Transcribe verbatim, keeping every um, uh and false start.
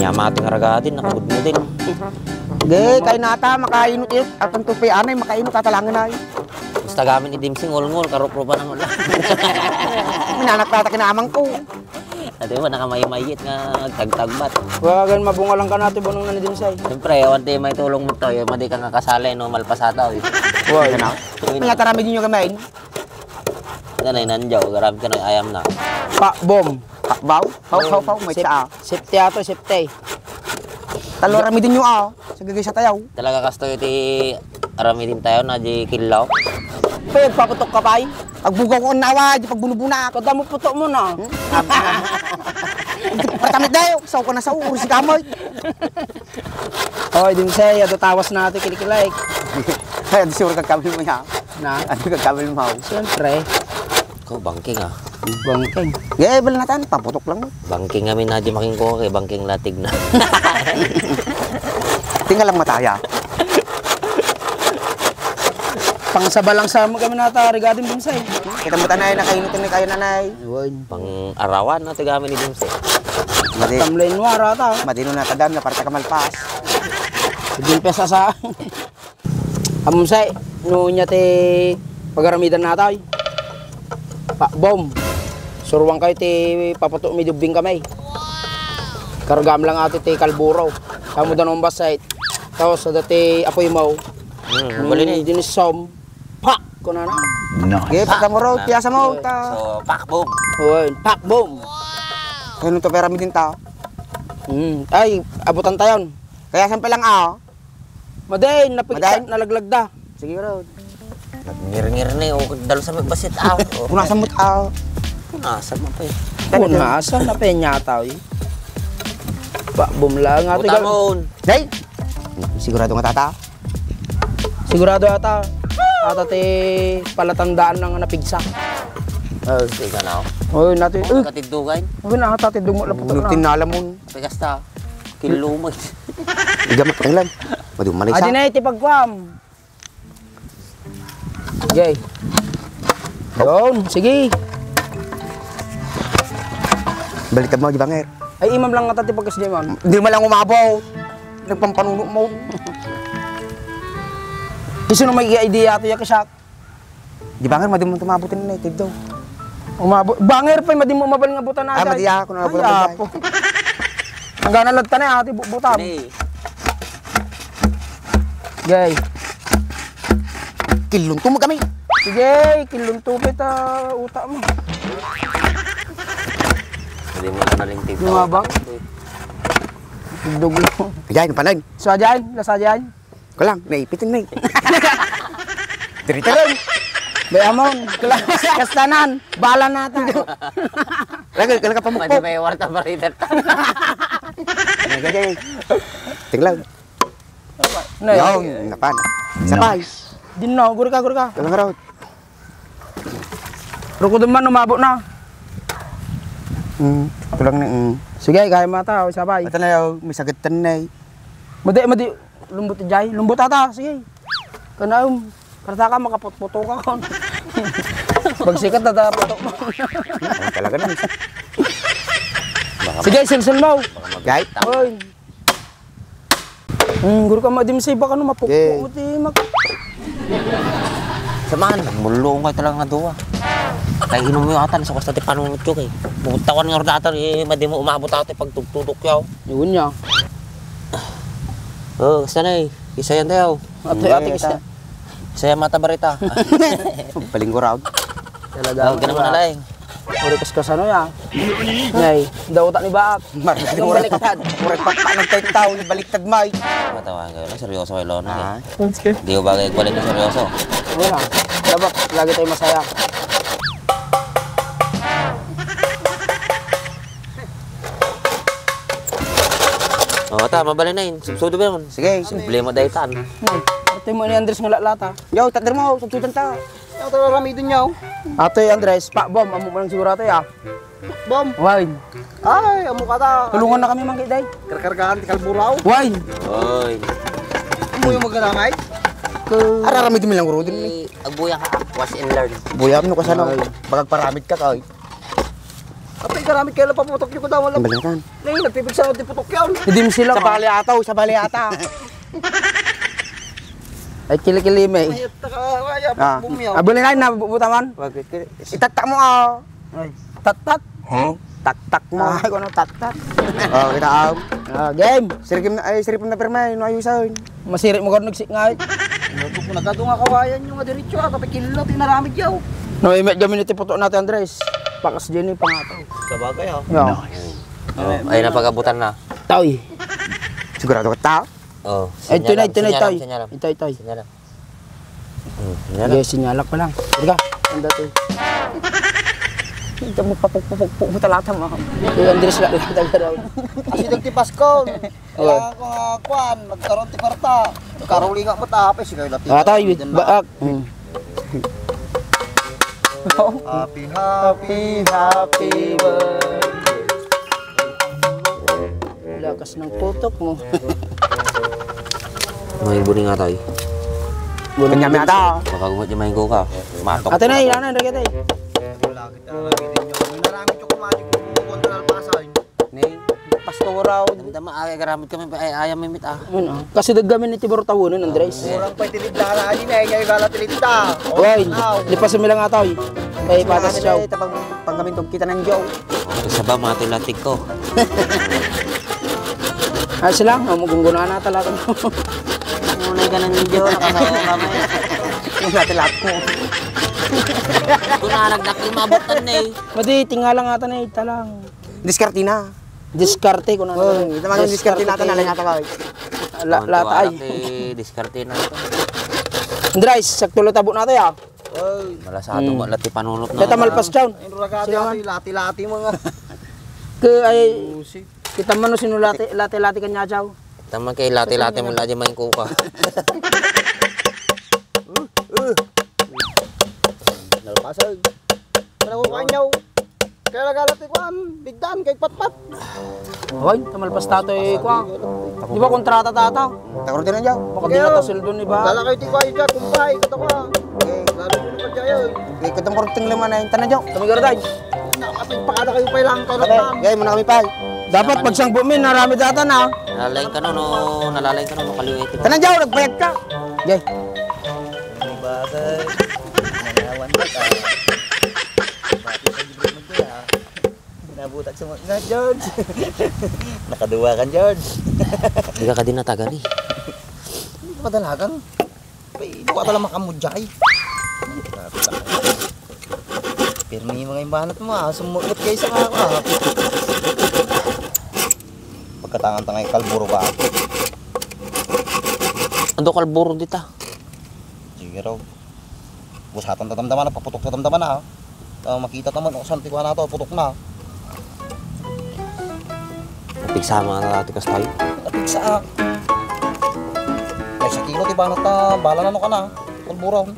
Amati nga ragadin, nakagudmudin. Ge, kainata, makainot-inot. At ang tupi, anay, makainot, tatalangan ay. Basta gamin ni Dimsing, ngol-ngol, karup-rupan ang ulan. Minanak tata kinaamang ko. Ate mo, nakamayimayit nga tagtagbat. Wagan mabungalan ka natin, bunong na ni Dimsay. Siyempre, awan tayo may tulong mo to, yung madi ka nga kasali, no, malpasata, eh. Wala na. May nataramid ninyo kamain? Ano na, inanjaw, garamid ka ng ayam na. Pa, bom. Pakbaw? Haw, haw, haw, may Sep-, tsaa. Safety ato, safety. Talo, aramidin nyo, ah. Sa gagay sa tayaw. Talaga kasto iti aramidin tayo na di killaw. Pay, agpaputok ka, pay. Agbugaw ko ang nawa, di pagbunubuna. Kada mo putok mo na. Hmm? Pertamit dayo, sao ka na sao, ursi ka mo. Oy, Dimsay, ado tawas na ito, kilikilay. Ay, ado sure ka kami mo niya. Na? Ado ka kami mo. Siyempre. Ko, bangking, ah. Bangking. Gaya, bala natan, paputok lang. Bangking kami na di makingko kay bangking latig na. Tinggal lang mataya. Pangsabalang sa mo kami nata, regarding Dimsay. Kita mo tanay, nakainit ni kayo nanay. Yun. Pang-arawan na tigami ni James, eh. Madi-, Tamlay nuara ta. Madino na tadam na parte ka malpas. Sige, pesa sa. Amsay, no nya ti pagaramidan natay. Pa, bom. Suruan kayo ti paputo mi dubbing kami. Kargam lang ati ti kalburo. Kamu danon basay. Tapos sa dati apoy mo. Hmm, bali ni. Dinisom. Pak! Kunana. Nice. Ge, pagka mo raw, piyasa mo, ta. So, pak, boom. Uy, pak, boom. Kaya nung to, pera mi din ta. Hmm. Ay, abutan tayon. Kaya sampe lang, ah. Madain, napigsa, Madain? Nalaglag da. Sige raw. Ngir-ngir ni, o, dalo sa may basit, ah. O. Punasan mo, ah. Punasan mo pa, eh. Punasan na pa, eh, nyata, eh. Pak, boom lang, ate, Butamon. Day! Sigurado nga tata? Sigurado ata, ata ti palatandaan na nga napigsa. Oh, sige na. Oy, nati-, Oh, uy. Katidugay. Uy, na, tatidug mo lang. Uy, tinalamon. Pikas ta. Kinlumay. Igamit ka lang. Madi umalis, Adi ah. Na, iti pagkuam. Jay. Doon, sige. Baliktad mo, di ba, Nger? Ay, imam lang nga ti pagkas di man. Di man lang umabo. Nagpampanuno mo. Kasi nung may idea to, ya kasak. Di ba nga, madi mo tumabutin na ito daw. Umabo. Banger pa, madi mo mabal nga butan na. Ah, madi ako na. Ay, butan na. Apo. Ang gana ladta na, ati, bu-, butan. Hindi. Gay. Kilunto mo kami. Sige, kilunto kita, utak mo. Hindi mo na naling tignan. Lumabang. Duglo. Ayan, panan. So, ayan, lasa ayan. Kalang, naipitin na eh. Diri ka rin. Bay, amon. Kalang, kastanan. Bala na ta. Lagi, kalang ka pamukpok. Pwede may warta pa rin. Lagi, lagi. Tinglaw. Nay. Yaw, napan. Sabay. Nice. Din na, guri ka, guri ka. Kalang raw. Rukod man, umabo na. Mm, kulang na, mm. Sige, kaya mata, o, sabay. Ito na yaw, may sagat na eh. Madi, madi. Lumbot, Jay. Lumbot ata. Sige. Kana, um, karta ka, makaputputo ka, kon. Pagsikat, tata, puto mo. Ay, talaga na. Baka Sige, silsil mo. Baka mag- Jay? Oy. Hmm, guro ka, madim, say, baka no, mapukpok Jay. Mo, ti, mag- Samahan, mulong kayo talaga nga duwa. Kay inom mo atan, so kasta ti panungot ko, kay. Butawan nga ordator, eh, madi mo umabot ako, ti, pagtugtudok yaw. Yun niya. Oh, kasta na eh. Isa yan tayo. Ate, ate, Barita. Isa. Isa yan, mata barita. Palinggurag. Talaga. Oh, ganun mo na lang. Uri kas kasano ya. Nay, daw ta ni baak. Mar-, Yung baliktad. Uri pa, pa, nagtayo-tayo, baliktad, Mike. Matawa ka, seryoso kay Lona, eh. Ah. Di ko bagay balik ng seryoso. Wala. Dapat lagi tayo masaya. Oh, ta, mabali na yun. Subsudo ba yun? Sige. Problema dahil tan. Hmm. Arte mo ni Andres nga laklata. Yo, tatder mo, subsudan ta. Yo, tara, rami dun, yo. Ate Andres, pa, bom, amo mo lang siguro ate, ah. Bom. Wine. Ay, amo ka ta. Tulungan na kami, Mang Kiday. Karkargaan ti kalburaw. Wine. Oy. Amo yung magkaramay? Ararami dun lang, Rodin, eh. Eh, agbuya ka. Watch and learn. Buya, ano ka sana? Ay. Pagagparamit ka, kay. Apay, Karami kayo napaputok yung kudawan lang. Balikan. Nay, nagpipigsa ti putok yan. Hindi mo sila. Sa bali ataw, sa bali ata. Ay, kilikili, may. Ay, taka, ay, Ah. Bumiyaw. Ah, bali na, nabubuta man. Wag, kili-, Itattak mo, ah. Ay. Tattat. Huh? Taktak mo. Ah, kung ano, tattat. Oh, kita, ah. Ah, game. Sirip na, ay, sirip na pirma, no, ayusan. Masirip mo, kung nagsik nga, eh. Nagkado nga kawayan yung nga diretso, ah, kapag kilala, tinaramid yaw. No, imet gamin iti puto natin, Andres. Pakas din yung pangato. Sabagay, ah. Yo. Oh, ay, napagabutan na. Taoy. Sigurado ka tao? Oh, Ay, ito na, sinyalam, ito na, sinyalam, ito. Sinyalam. Ito, ito. Sinyalam. Hmm, sinyalam. Yes, sinyalak ko lang. Sige ka. Ang dati. Ito mo, papukpukpuk mo talata, mga. Yung Andres ka, talata ka raw. Kasi dagti Pasko. Oh. Kailangan ko nga, kuan, magkaroon ti kwarta. Karuli nga mo, tapos, ikaw yung lapit. Ah, tayo, Hindi na. baak. Hmm. Happy, happy, happy birthday. Lakas ng putok mo. May buni nga tayo. Kanya may ata. Baka gumit yung maingko ka. Matok. Ate na, ilan na, dagiti. Wala kita, nabili niyo. May narami ko kumain ko. Kontra ng pasay. Ni, pastor raw. Dama, ay, garamit kami, ay, ayam mimit, ah. Ano? Kasi daggamin iti Bortawonen, Andres. Kurang pa iti ligdara, ay, ay, ay, gala ti ligda. Why? Wow. Di pa sumila nga tayo. Kay patas siya. Tapang, panggamin kong kita ng Joe. Isa ba, mga tilatig ko? Ah, sila, oh, magungguna na talaga. Muna ka ng Joe, nakasama kami. Yung natilat mo. Kung na, nagdakil, mabutan na eh. Madi, tingala nga ta na, ita lang. Diskarte na. Diskarte ko na. Oh, ito mga diskarte natin, Diskarte. Alam nga tawag. La-, Ang lata ay. Tuwara kay diskarte na ito. Andres, sakto lo tabo na tayo, ah. Oy. Malasado Hmm. mo, lati panunot na. Kaya tamalpas down. Ay, ragati, Sila man. Lati-lati mo nga. Ke ay, Busi. Kita man no sino lati, lati, lati kanya, Joe. Tama kay lati-lati mo lagi main kuka. Uh, uh. Nalpasan. Ano ko kanyaw? Kaya nagala ti kuan, bigdan kay patpat. Hoy, tamalpas tato eh, kuan. Di ba kontrata tata? Takor din ang jaw. Baka di na ta suldon, di ba? Lala kayo ti kuan, ika, kumpay, kata ko, ah. Eh, lalo mo pa dyan, eh. Eh, katong korting lima na yung tanajaw. Kami garday. Nakapagpakada kayo pa lang, kayo Okay, lang. Okay, muna kami pa. Dapat pagsangbo mi, narami data na. Nalalain ka no, no, nalalain ka no, makaliwete. Tanajaw, nagpayag ka. Okay. May bagay. Nangawan mo ka. Bakit ang libre mo kaya? Nabutak sa mga, George. Nakaduwa kan, George. Di ka kadi natagan eh. Hindi ka madalagan. Ay, duwa talaga makamudya kay. Pirmi mga imbanat mo, ah. Sumuot kayo sa mga, ah. Pagkatangan-tangay kalburo ba? Ando kalburo dita. Sige raw. Busatan ta damdaman, paputok ta damdaman, ah. Ah, makita ta man, o, saan ti kuha na to, putok na. Napigsa mo na natin kas tayo. Napigsa, ah. Ay, sa kilo, ti banat ta, bala na no ka na. Kalburo.